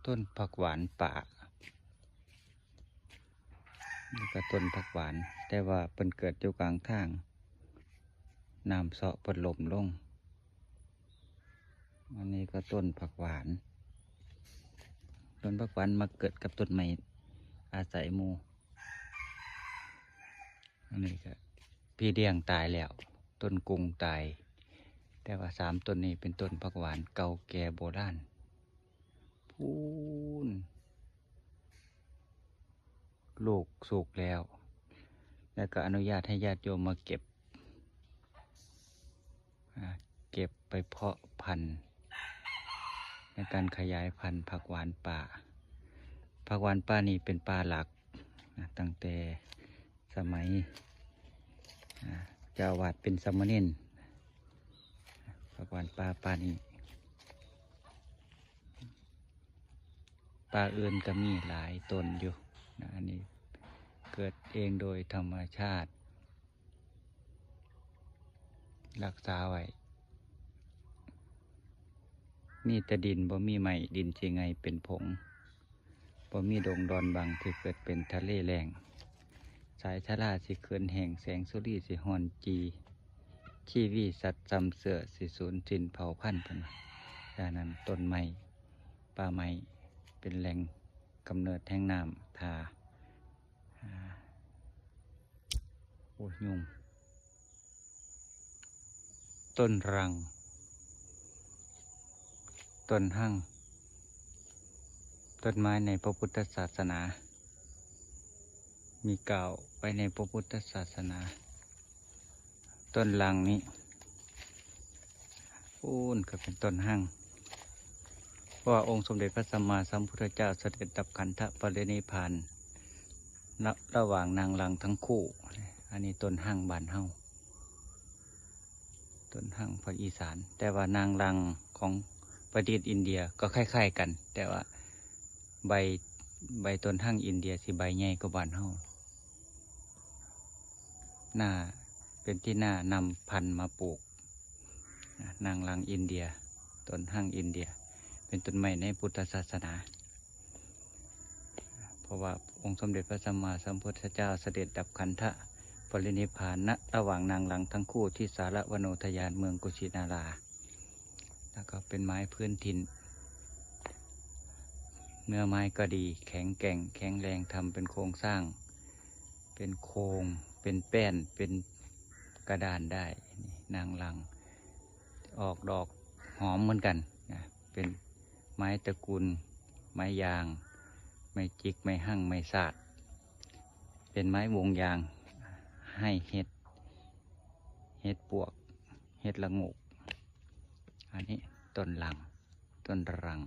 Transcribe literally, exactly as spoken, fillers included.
ต้นผักหวานป่า นี่ก็ต้นผักหวาน แต่ว่าเพิ่นเกิดอยู่กลางทาง น้ำเซาะเพิ่นล้มลง อันนี้ก็ต้นผักหวาน ต้นผักหวานมาเกิดกับต้นไม้อาศัยหมู่ อันนี้ก็พี่เลี้ยงตายแล้ว ต้นกุงตาย แต่ว่าสามต้นนี้เป็นต้นผักหวานเก่าแก่โบราณ พูน ลูกสุกแล้ว แล้วก็อนุญาตให้ญาติโยมมาเก็บ อ่า เก็บไปเพาะพันธุ์ ในการขยายพันธุ์ผักหวานป่า ผักหวานป่านี่เป็นป่าหลักนะ ตั้งแต่สมัย อ่า เจ้าอาวาสเป็นสามเณร ผักหวานป่าป่านี่ ป่าอื่นก็มีหลายต้นอยู่นะ อันนี้เกิดเองโดยธรรมชาติ รักษาไว้ มีแต่ดิน บ่มีไม้ ดินสิไงเป็นผง บ่มีดงดอนบังที่เกิดเป็นทะเลแล้ง สายชะลาสิเขินแห้ง แสงสุรีสิฮ้อนจี ชีวีสัตว์ซ้ำเสื้อสิสูญสิ้นเผ่าพันธุ์ เพิ่นว่า ดังนั้นต้นไม้ ป่าไม้เป็นแหล่งกำเนิดแห่งน้ำทา อ่า โอ้ย ยุง ต้นรัง ต้นหั่ง ต้นไม้ในพระพุทธศาสนา มีกล่าวไว้ในพระพุทธศาสนา ต้นรังนี้ ปูนก็เป็นต้นหั่ง เพราะว่าองค์สมเด็จพระสัมมาสัมพุทธเจ้าเสด็จดับขันธปรินิพพาน ณ ระหว่างนางรังทั้งคู่ อันนี้ต้นหั่งบ้านเฮา ต้นหั่งภาคอีสาน แต่ว่านางรังของประเทศอินเดียก็คล้ายๆกัน แต่ว่าใบ ใบต้นหั่งอินเดียสิใบใหญ่กว่าบ้านเฮา หน้า เป็นที่หน้านำพันธุ์มาปลูก นะ นางรังอินเดีย ต้นหั่งอินเดีย เป็นต้นไม้ในพุทธศาสนา เพราะว่าองค์สมเด็จพระสัมมาสัมพุทธเจ้าเสด็จดับขันธปรินิพพาน ณ ระหว่างนางรังทั้งคู่ที่สารวโนทยานเมืองกุชินารา แล้วก็เป็นไม้พื้นถิ่น เนื้อไม้ก็ดี แข็งแกร่ง แข็งแรง ทำเป็นโครงสร้าง เป็นโครง เป็นแป้น เป็นกระดานได้ นี่ นางรัง ออกดอกหอมเหมือนกันนะ เป็นไม้ตระกูล ไม้ยาง ไม้จิก ไม้หั่ง ไม้สาด เป็นไม้วงยาง ให้เห็ด เห็ดปวก เห็ดละโงก อันนี้ต้นรัง ต้นรัง